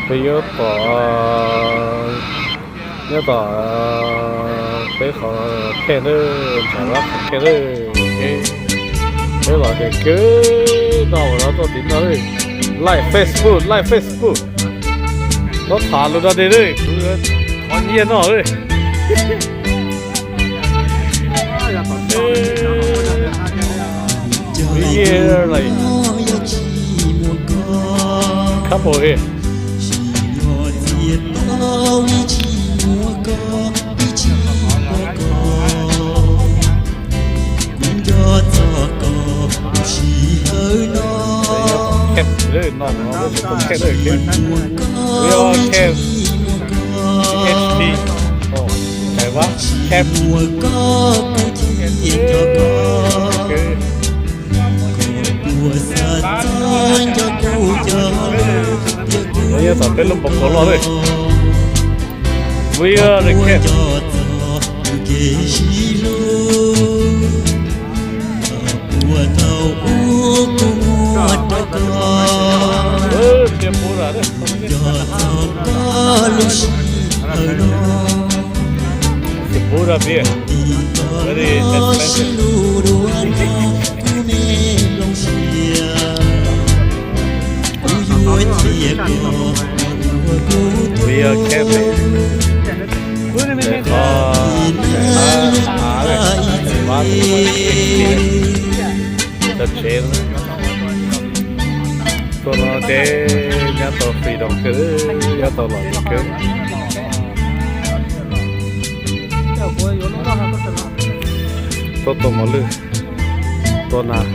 Peb yuav tom, nyob tom peb qhov kheej lawm, nram lab qhov kheej lawm. Peb los tias kawg no ua no tuaj tim no lawm. Like Facebook, like Facebook. Txhob tham lus dog dig lawm, kuv qhov nyiaj no lawm. Year like couple here. Camp, no, no, no, camp, camp. We all camp. C H T. Oh, camp. Nyob tom peb lub pob kos loj lawm. We are the camp. Buddha beer. Very expensive. We are camping. Qhov av, av, tsev. Tuaj no ces nyob tau freedom kawg, nyob tau lom zem kawg. Tuaj tua mos lwj, tua nas.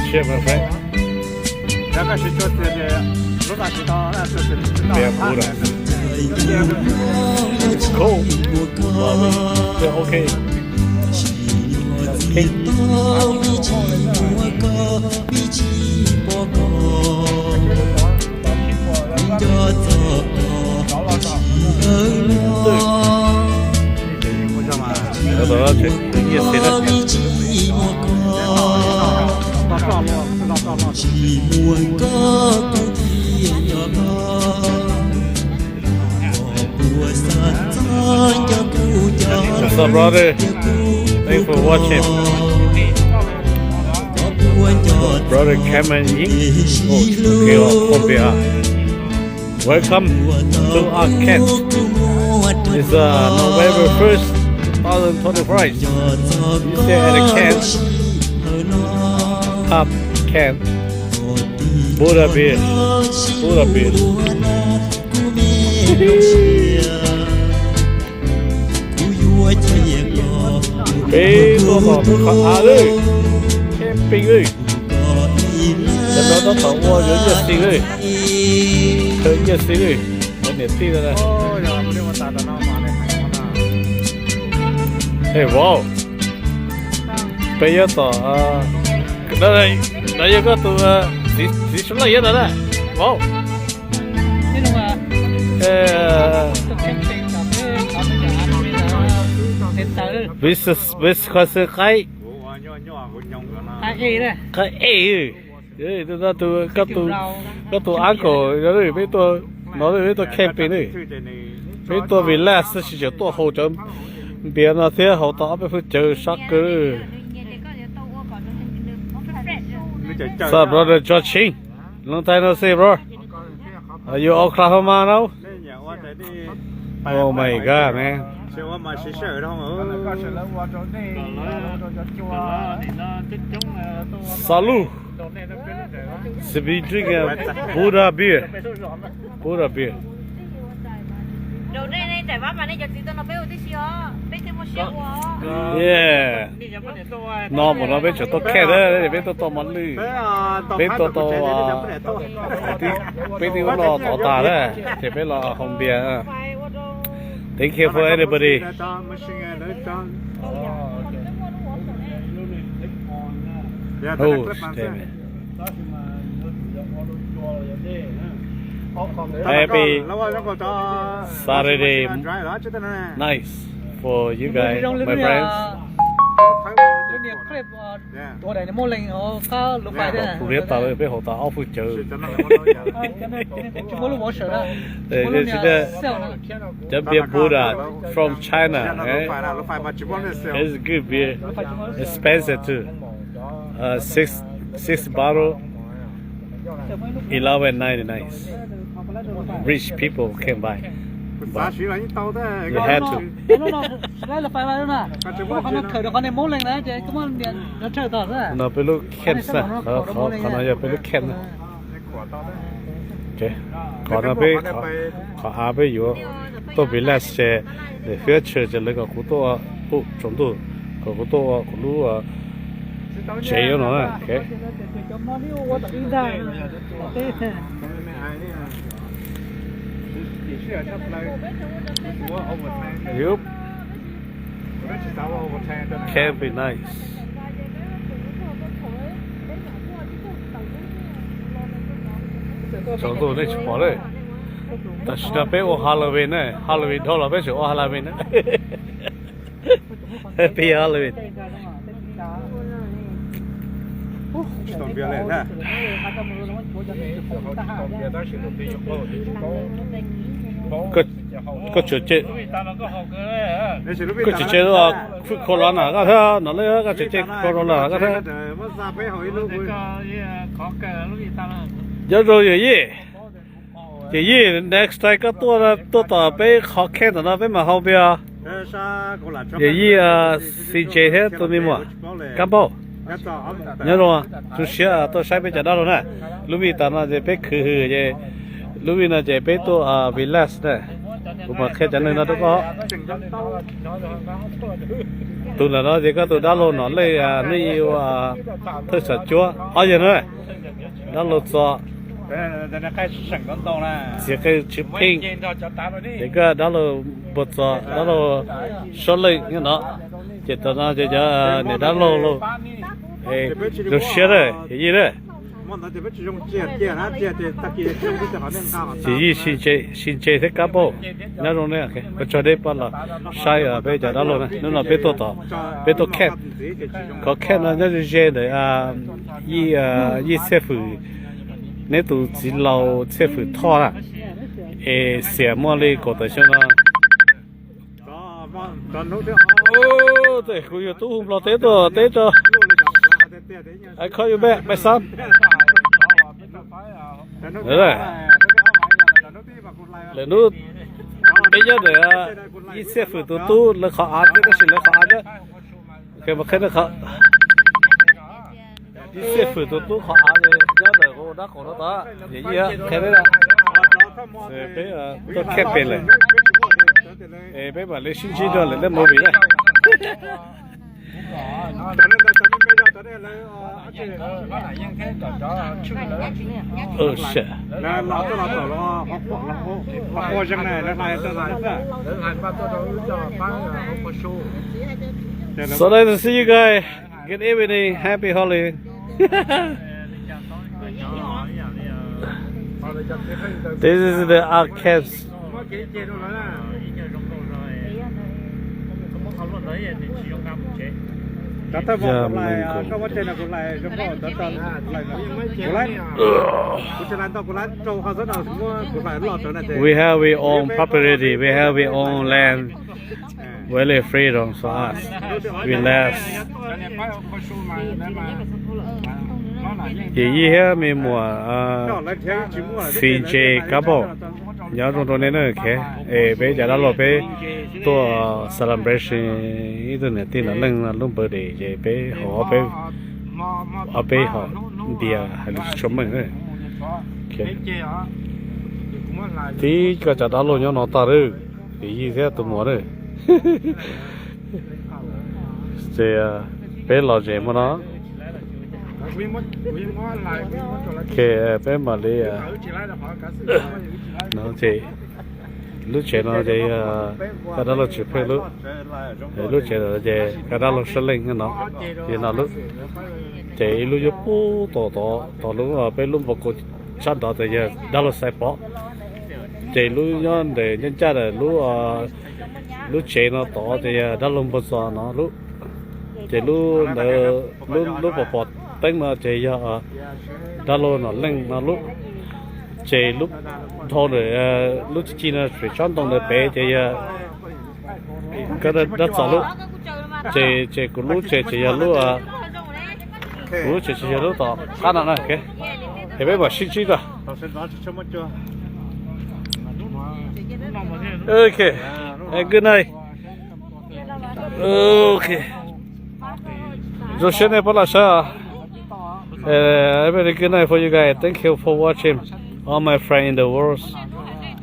Cheers, my friend. Be a Buddha. It's cold. But we feel okay. Okay. Ua tau tseem nyiaj xwb na. What's up, brother? Thanks for watching. Brother Cameron Ying. Oh, okay, oh, okay, ah. Welcome to our camp. It's uh, November first, two thousand twenty-five. You stay at the camp, top camp. Buddha beer, Buddha beer. Peb tuaj tom qhov av lawm, camping lawm. Cov no tab tom ua yuav nyiaj xis lawm, khaws nyiaj xis lawm, cov niam tij no na. Hey, wow. Peb yuav tom, no yog koj tus txiv Suav Leej Yab no na. Wow. Wisconsin qaib, qaib ej. Koj tus uncle no, peb tuaj no, peb tuaj camping ne, peb tuaj relax xwb, tsis tseem tuaj haus cov npias no thiab, haus tau ob peb feeb cawv sab kawg. What's up, brother George Ching? Long time no see, bro. Are you Oklahoma now? Oh my God, man. Salud. Should be drinking Buddha beer. Buddha beer. Yeah. No mas no peb tseem tuaj camp na, peb tuaj tua mos lwj, peb tuaj tua, peb twb ua no tod tas na, ces peb los haus npias. Thank you for everybody. Oh, damn it. Happy Saturday night for you guys, my friends. Kuv liab tas peb haus tas ob peb cawv. Cov npias Buddha from China. It's good beer. Expensive too. Uh, six six bottle, eleven ninety nine. Rich people can buy. But you have to. No peb lub camp na, qhov no yog peb lub camp na. Qhov no peb, qhov av peb yuav tuaj relax ces, lawv fiab tsawg ces lawv kom kuv tuaj ua, tsaus ntuj, kom kuv tuaj ua kuv lub tsev no na. Yep. Can be nice. Tsaus ntuj nej tsis pom lawm. Tam sim no peb ua Halloween na, Halloween dhau los peb tseem ua Halloween na. Happy Halloween. Koj tseem, koj tseem cem corona koj thiab no, koj tseem cem corona koj thiab. Nyob zoo yawm yij. Yawm yij, next time koj tuaj, tuaj tom peb qhov camp tom no peb mam haus beer. Yawm yij, C J thiab tus me muam Kab Npauj, nyob zoo, zoo siab tuaj saib peb cov dab laug na. Lub vij tas no ces peb khwv hws ces, lub vij no ces peb tuaj relax na. Kuv mam qhia cov neeg no rau koj. Tus ntawm no ces koj tus dab laug Nom Leej, nej ua thawj xav cuab ob yawg na. Dab laug Txos, txiv qeej tswv pheej, ces koj dab laug Npua Txos, dab laug Suab Leej nyob no. Ces tam no ces cov niam dab laug lauj, zoo siab na yawm yij na. Yawm yij, C J thiab Kab Npauj, nyob zoo ne, ua tsaug nej pab los saib peb cov dab laug na. Hnub no peb tuaj tom, peb tuaj camp, qhov camp no nyob ze ze ntawm Yij Txhiaj Fwm, neb tus txiv laus Txhiaj Fwm Thoj na, es xiam muaj li kaum tawm xyoo no. Kuv yug tub hu Nplog teb tuaj teb rau, I call you back, my son. Lawm hnub peb nyob ntawm Yij Txhiaj Fwm tus tub lawv qhov av thiab, tab sis lawv qhov av nyob, qhia qhov, Yij Txhiaj Fwm tus tub qhov av nyob ntawm dab qaum no tod, yawm yij qhia peb, peb tuaj camp pem lawm, es peb mam li sib ntsib dua lwm lub movie na. So nice to see you guys. Good evening. Happy Halloween. This is the outcast. We have we own property, we have we own land. Very freedom for us. Relax. Yij thiab me muam, C J Kab Npauj, nyob zoo rau nej na. Es peb cov dab laug peb tuaj celebration ib tug niam tij Nom Leej lub birthday ces peb haus ob peb, ob peb hom beer hais lus tsis tshua meej. Tib koj cov dab laug nyob no tag lawm, yij thiab tus muam lawm. Ces peb los zem mus no. Ces peb mam li, no ces lub tsev no ces koj dab laug Tswv Pheej lub, lub tsev no ces koj dab laug Suab Leej no, ces no lub, ces ib lub yuav pub tom, tom lub peb lub npoo kaus tsab nrov tas yog dab laug Xais Pov. Ces lub nyob ntawm ncaj ncaj ntawm lub, lub tsev no tod ces yog dab laug Npog Txos no lub. Ces lub ntawd, lub pom pom teeb no ces yog dab laug Nom Leej no lub. Ces lub dhau ntawm lub ci ci no pem tsob ntoo ntawd pem ces yog dab Txos lub. Ces, ces kuv lub tsev tseem yog lub, kuv lub tsev tseem yog lub tom qab no na. Es peb mam sib ntsib dua. Ok, good night. Ok. Zoo siab nej pab los saib. Uh, very good night for you guys. Thank you for watching, all my friends in the world.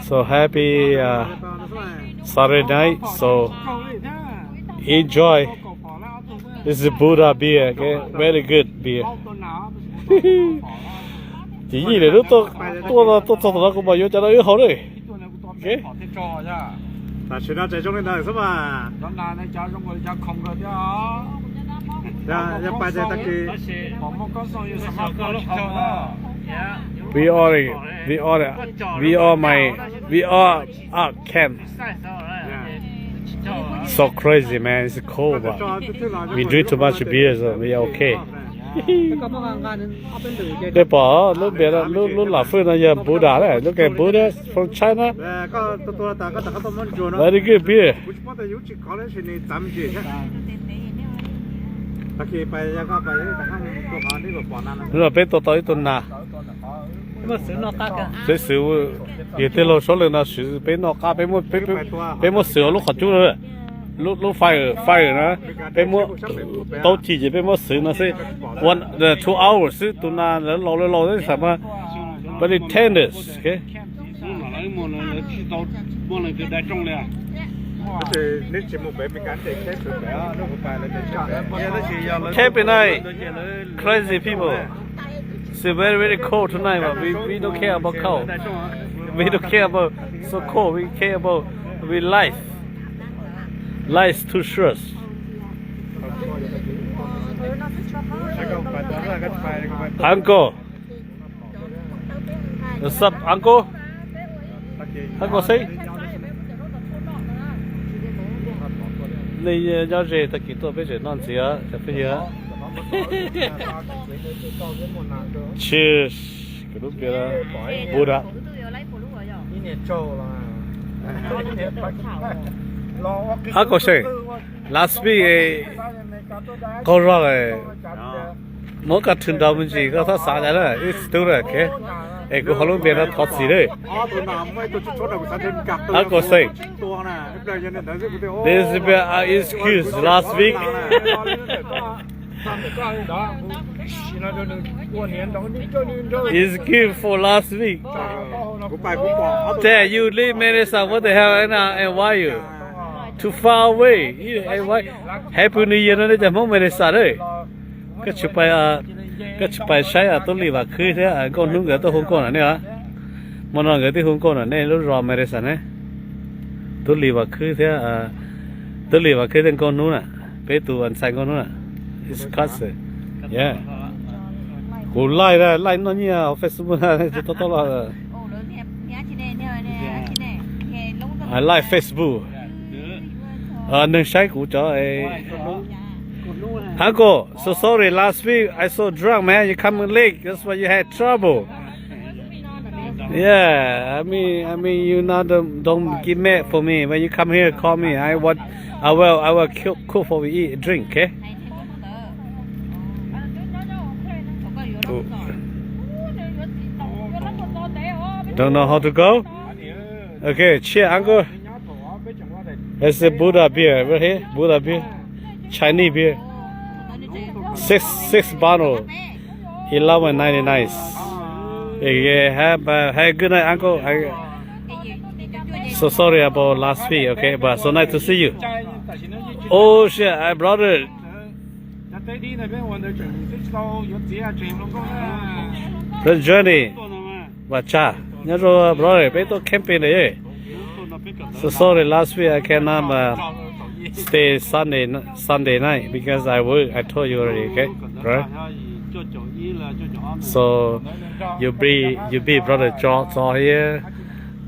So happy, uh, Saturday night. So enjoy. This is Buddha beer, okay? Very good beer. Ces yim lawm lub tuaj, tuaj txog tom no kuv mam yuav cov no wb haus na. Tam sim no tseem zoo li ntawd xwb mas. Yog pais ces tag kis. We all, we all, we all my, we all are camp. So crazy, man. It's cold, but we drink too much beer, so we okay. Peb pom lub npe, lub lam fwj no yog Buddha, lub npe Buddha from China. Very good beer. Hnub no peb tua tau ib tug nas. Xwv xwv, yog tej laug saub lwm no xwv peb noj qab, peb muab xwv ua lub qhov cub na. Lub fire, fire na, peb muab taub ci ces peb muab xwv no xwb. One, two hours xwb, tus nas lawv laus lawv laus xwb xam mas very tender. Camping night, crazy people. It's very, very cold tonight, but we, we don't care about cold. We don't care about so cold. We care about we life. Life is too short. Uncle, what's up, uncle? Uncle say. Nej nyob ze tag kis tuaj peb tseem noj ntxiv cov phooj ywg. Cheers. Kuv lub npe Buddha. Uncle say, last week qaug zog, muab koj thw nrau me ntsis koj txhob xav cas na, ib tug na, es kuv ho lub npe no thov txim lawm. Uncle say, this is my excuse last week. Excuse for last week. Dad, you live Minnesota, what the hell, and, uh, and why you too far away? You, and why? Happy New Year no nej cov Hmoob Minnesota. Koj tsis pais, koj tsis pais saib Tub Lis Vam Khwb thiab Nkauj Hnub nkawd tuaj hu nkauj no nej os. Hmo no nkawd twb hu nkauj no nej lub zos Minnesota ne. Tub Lis Vam Khwb thiab, Tub Lis Vam Khwb thiab Nkauj Hnub na, peb tus ntxhais Nkauj Hnub na. It's cousin. Yeah. Kuv like, like noj nyiaj Facebook na, tob tob los. I like Facebook. Neeg saib kuv cov. Uncle, so sorry. Last week I so drunk, man. You come late. That's why you had trouble. Yeah, I mean, I mean, you not don't, don't get mad for me when you come here. Call me. I want, I will, I will cook, cook for we eat, drink, okay? Don't know how to go? Okay, cheers, uncle. It's a Buddha beer over here. Buddha beer. Chinese beer. Six, six bottle. Eleven ninety-nine. Okay, have a, have a good night, uncle. I, so sorry about last week, okay, but so nice to see you. Oh shit, I brother. The journey. Và cha, nhớ rồi, brother, peb tuaj camping rồi. So sorry, last week I cannot, uh, stay Sunday, Sunday night because I work. I told you already, okay, bro? So you be, you be brother Tso, Tso here.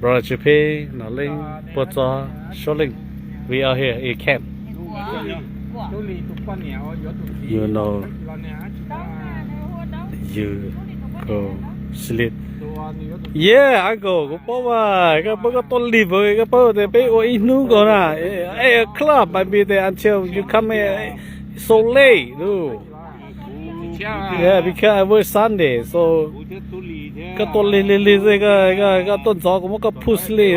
Bro, tsw phem no leej puag txog Suab Leej. We are here in camp. You know, you go sleep. Yeah, uncle, kuv paub mas, koj paub koj tuaj lig npaum, koj paub tias peb ua ib hnub nkaus na. Eight o'clock, maybe they until you come here so late, dude. Yeah, because I work Sunday, so koj tuaj lig lig lig xwb, koj tuaj ntxov kuv muab koj push lig.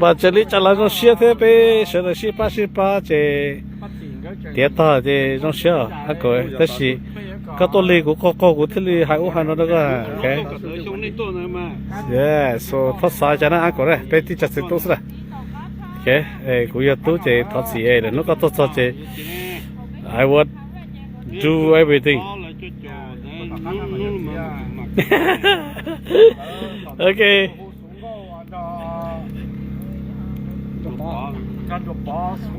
Mas raws li cas los zoo siab thiab, peb sawv daws sib pab sib pab ces tiav tag ces zoo siab os, uncle. Tab sis koj tuaj lig kuv qaug qaug kuv thiaj li hais ub hais no rau koj. So thov xav cas na uncle, peb tib co txiv tub xwb na. Kuv yog tub ces thov txim es lwm hnub koj tuaj txog ces I will do everything. Okay.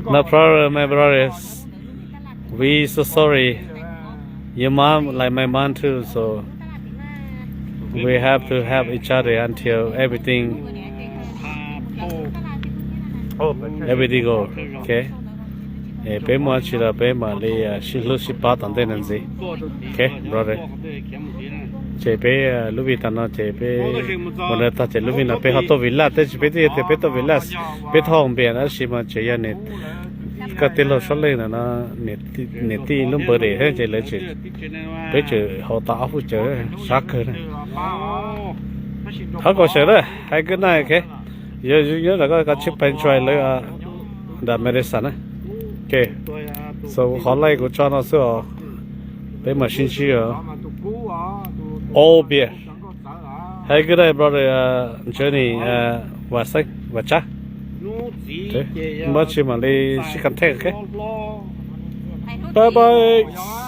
No problem, my brothers. We so sorry. Your mom, like my mom too, so we have to help each other until everything, everything go, okay? Peb muaj tsi los peb mam li sib hlub sib pab tom ntej no ntxiv. Okay, brother. Ces peb lub vij tas no ces peb mus na tag ces lub vij no peb ho tuaj vij laj, tab sis peb twb yog tias peb tuaj vij laj, peb thauj npias tab sis mas tseem yog koj tij laug Suab Leej no, niam tij lub npawg dim thiab ces lawv, peb tseem haus tas ob hwj cawv sab kawg na. Thov kom sawv daws hais good night, okay? Yog nyob ntawm koj koj tsis pes ntsuai lawv nram medicine na. Okay, so qhov lej kuv tso no xwb os. Peb mam sib ntsib os. All beer. Have a good day, brother, Johnny, Vam Xeeb, Vam Tsab. Muab tsi mam li sib contact, okay? Bye bye.